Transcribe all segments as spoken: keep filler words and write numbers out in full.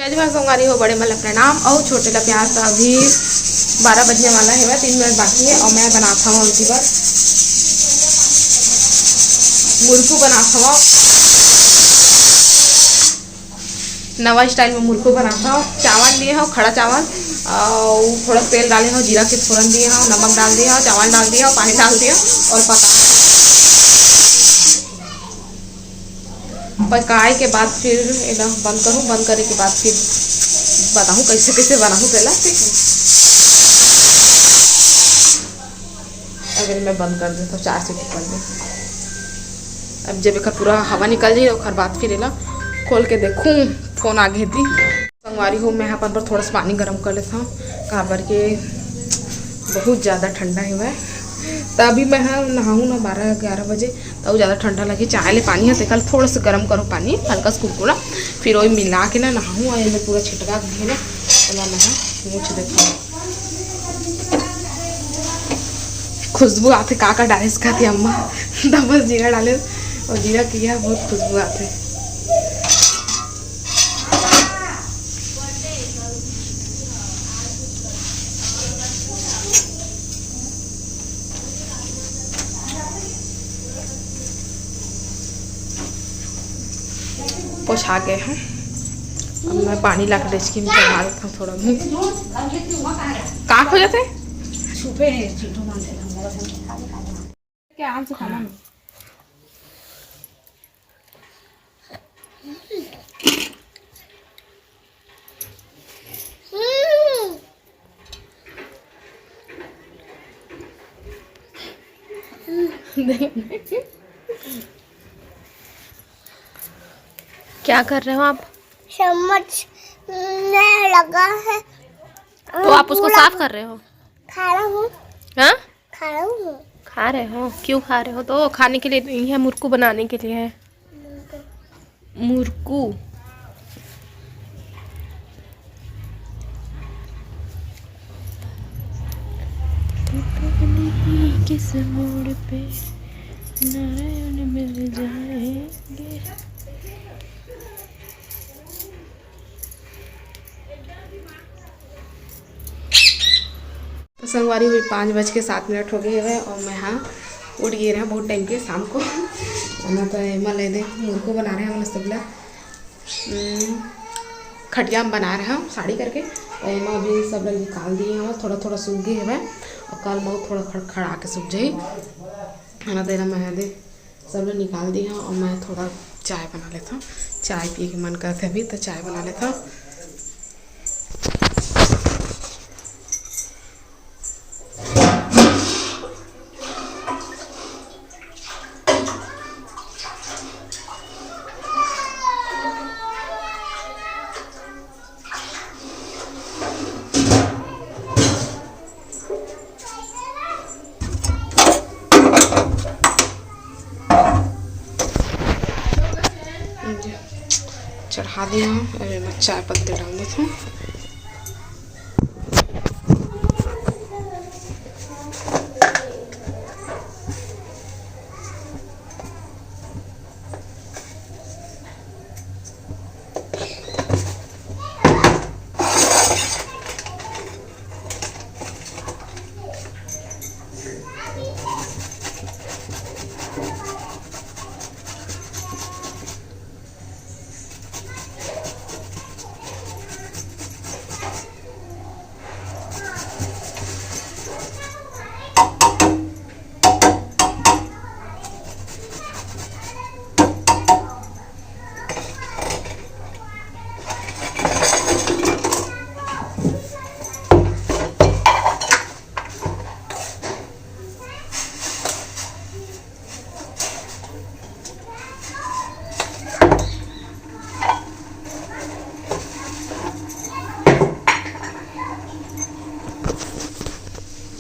आज मैं संगवारी हो, बड़े मन ला प्रणाम अउ छोटे ला प्यार। तो अभी बारह बजने वाला है, तीन मिनट बाकी है अउ मैं बनात हूँ उनकी बर मुरकू बनात हूँ। नवा स्टाइल में मुरकू बनात हूँ। चावल लिए हूँ, खड़ा चावल, अउ थोड़ा तेल डाले हूँ, जीरा के फोरन दिए हूँ, नमक डाल दिए हूँ, चावल डाल दिए हूँ, पानी डाल दिए हूँ अउ पका पकाए के बाद फिर एला बंद करूँ। बंद करे के बाद फिर बताहूँ कैसे कैसे बनाहूँ तेला, ठीक है? अगर मैं बंद कर देता हूँ, चार सीटी पड़ गई। अब जब एकर पूरा हवा निकल जाही, ओकर बाद फिर एला खोल के देखूँ, फोन आ गई थी। संगवारी हो, मैं अपन पर थोड़ा सा पानी गरम कर लेता हूँ, काबर के बहुत ज़्यादा ठंडा है वह। तो अभी मैं ह नहाऊँ ना बारह ग्यारह बजे, तो ज़्यादा ठंडा लगे। चाय ले पानी है, तेकर थोड़ा सा गरम करो पानी, हल्का सा कुरकुरा, फिर वही मिला के ना नहाऊँ। और ये पूरा छिटका के ना, ओला नहा मुछ देता हूँ। खुशबू आथे, का का डाले से खाती अम्मा। दबस जीरा डाले और जीरा किया बहुत खुशबू आथे। पोछा गए हैं। अब मैं पानी ला के डेचकी में चढ़ा देता हूँ थोड़ा भी। का हो जाते? छुपे हैं, चीटू मांगते हैं, हम लोग हैं। क्या आराम से खाना नहीं। क्या कर रहे हो आप? चम्मच में लगा है। तो आप उसको पूरा साफ कर रहे हो? खा रहा हूँ। हाँ? खा रहा हूँ। खा रहे हो? क्यों खा रहे हो? तो खाने के लिए नहीं है, मुरकू बनाने के लिए है। मुरकू। पता नहीं किस मोड़ पे नारायण मिल जाएंगे। तो संगवारी हो, पाँच बज के सात मिनट हो गए हवे और मैं हाँ उठ गए रहा बहुत टाइम के शाम को। ना तो एमा ले दे मुरकू बना रहे हैं, हमन सबला, हम्म, खटिया में बना रहे हैं साड़ी करके। तो एमा अभी सबला निकाल दिए हैं, थोड़ा थोड़ा सूख गए हवे और कल मैं थोड़ा खड़खड़ा के सूख जाही। है ना, तो एला मैं दे सब लोग निकाल दी हूँ और मैं थोड़ा चाय बना लेता हूँ। चाय पिए के मन करथे अभी, तो चाय बना लेता हूँ। चढ़ा दिया हूँ, अभी मैं चाय पत्ती डाल देता हूँ।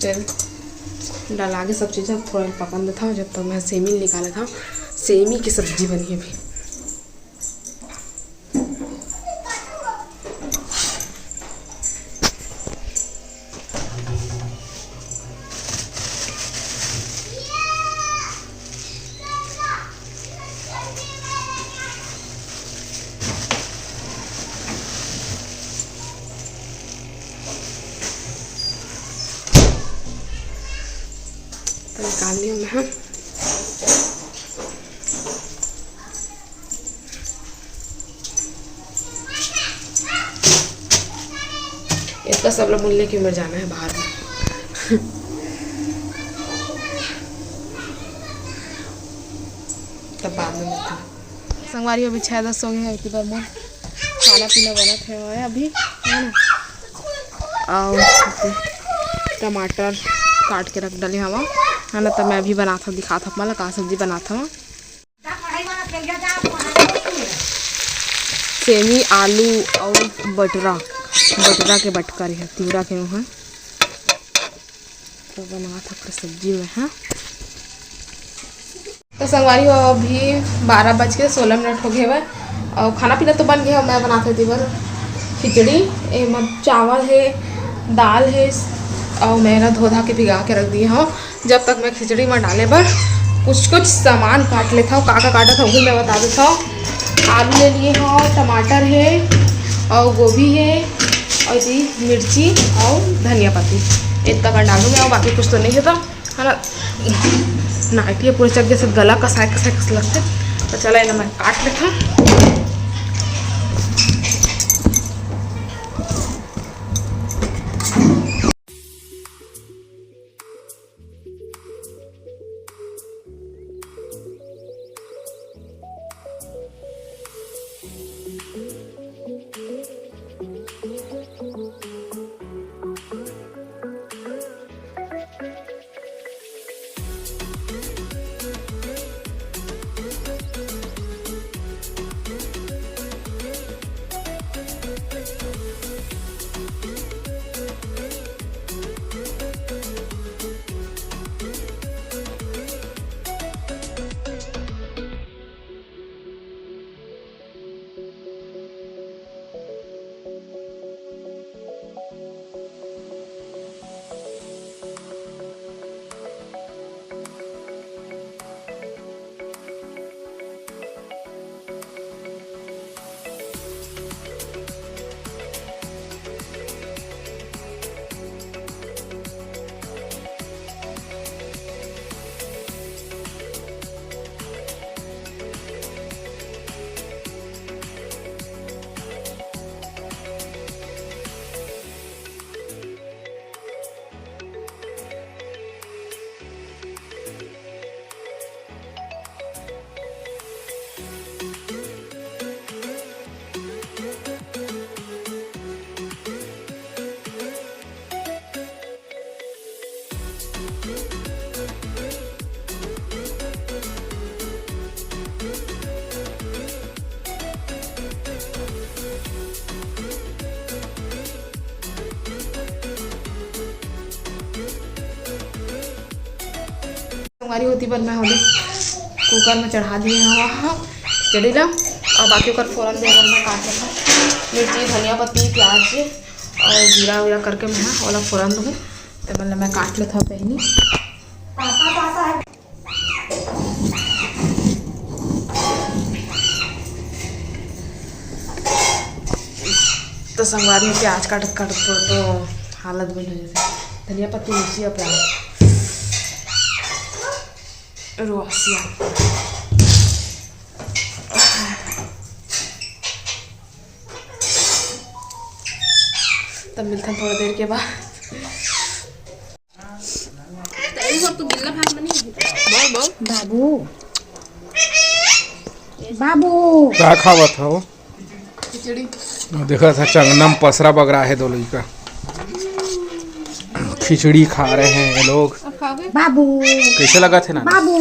तेल डाला के सब चीज़ थोड़ा पकन देता हूँ, जब तक मैं सेमी निकाल लेता हूँ, सेमी की सब्जी बनी अभी। निकाल लियो मैं, हाँ। इतना सब लोग मिलने क्यों मर जाना है बाहर में। तब बाद में मिलते हैं। संगवारी हो, अभी छः दस हो गए हैं, इतनी बार मोर खाना पीना बनत है अभी, है ना? और टमाटर काट के रख डाले हवा, है ना? तो मैं अभी बनात हूँ, दिखात हूँ आप मन ला का सब्जी बनात हूँ। सेमी, आलू और बटरा, बटरा के बटका रहे, तिवरा के वहाँ तो बनात हूँ सब्जी में, हाँ। तो संगवारी हो, अभी बारह बज के सोलह मिनट हो गए हवय। और खाना पीना तो बन गया, मैं बनात हूँ तेबर खिचड़ी। एमा चावल है, दाल है, और मैं ना धो धा के भिगा के रख दिए हूँ। जब तक मैं खिचड़ी में डाले बर कुछ कुछ सामान काट लेता हूँ, का का काटत हूँ, वो भी मैं बता देता हूँ। आलू ले लिए हूँ, टमाटर है, और गोभी है, और ये मिर्ची और धनिया पत्ती, इतना कर डालूँ मैं, और बाकी कुछ तो नहीं है। तो है ना, नाइटी पूरे चक जैसे गला कसाए कसाए कस लगथे। तो चला, एला मैं काट लेथन। संगवारी हो, एती बर मैं होले कुकर में चढ़ा दिए हवा खिचड़ी ला, और बाकी ओकर फोरन दे बर मैं काट लेथव। मिर्ची, धनिया पत्ती, प्याज और जीरा वीरा करके मैं हा ओला फोरन दूँ। ते मन ला मैं काट लेथव पहिली। तो संगवारी में प्याज काटत काटत तो हालत बन हो जाथे। धनिया पत्ती, मिर्ची और प्याज, रोसिया। तब मिलथन थोड़ा देर के बाद। बोल, बोल। बाबू, बाबू। का खावत हव? खिचड़ी। देखत ह, चंगना म पसरा बगरा हे दो लइका। खिचड़ी खा रहे हैं ये लोग। बाबू। कैसे लगत हे ना? बाबू।